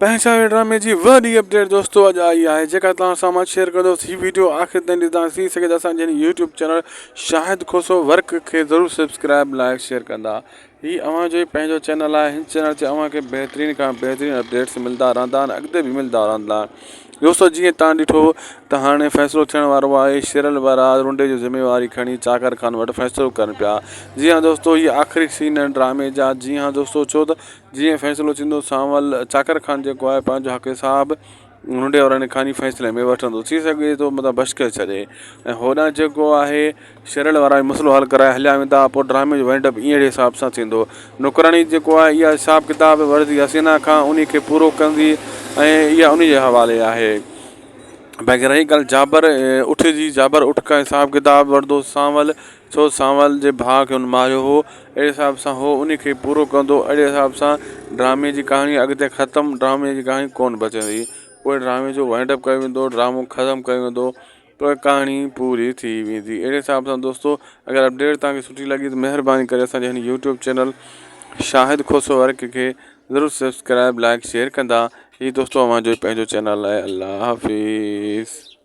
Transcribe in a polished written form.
پنهنجا ڊرامي جي وڏي اپڊيٽ دوستو اڄ آئي آهي جيڪا توهان سان مان شيئر ڪندس هي ويڊيو آخر تائين ڏسندا ٿي سگهي ته اسان جي YouTube channel Shahid Khoso work کي ضرور سبسڪرائب لائڪ شيئر ڪندا هي اوهان جو پنهنجو چينل آهي هن چينل تي اوهان کي بهترين کان بهترين اپڊيٽس ملدا رهندا آهن اڳتي به ملدا رهندا دوستو جيئن تان ڏٺو ته هاڻي فيصلو ٿيڻ وارو آهي شيرل وارا رنڊي جو ذميواري کڻي چاڪر خان وٽ فيصلو ڪن پيا جي ها دوستو هي آخري سين آهن ڊرامي جا جي ها دوستو ڇو ته جيئن فيصلو ٿيندو سانول چاڪر خان جيڪو آهي پنهنجو حق حساب ننڍي وارن کان ئي فيصلي ۾ وٺندو ٿي سگهي ٿو متان بشڪ ڇڏي ۽ هوڏانهن جيڪو آهي شرل وارا مسئلو حل ڪرائي هليا ويندا پوء ڊرامي جو وائنڊ اپ اهڙي حساب سان ٿيندو نوڪراڻي جيڪو آهي اها حساب ڪتاب ورزي حسينا کان انهي کي پورو ڪندي ۽ اها انهي جي حوالي آهي باقي رهي ڳالهه جابر اٺ جي جابر اٺ کان حساب ڪتاب وٺندو سانول ڇو سانول جي ڀاء کي هن ماريو هو اهڙي حساب سان هو ان کي پورو ڪندو اهڙي حساب سان ڊرامي جي ڪهاڻي اڳتي ختم ڊرامي جي ڪهاڻي ڪونه بچندي پوء ڊرامي جو وائنڊ اپ ڪيو ويندو ڊرامو ختم ڪيو ويندو پوء ڪهاڻي پوري ٿي ويندي اهڙي حساب سان دوستو اگر اپڊيٽ توهان کي سٺي لڳي ته مهرباني ڪري اسان جي هن YouTube channel Shahid Khoso work کي ضرور سبسڪرائب لائڪ شيئر ڪندا هي دوستو اوهان جو پنهنجو چينل آهي الله حافظ.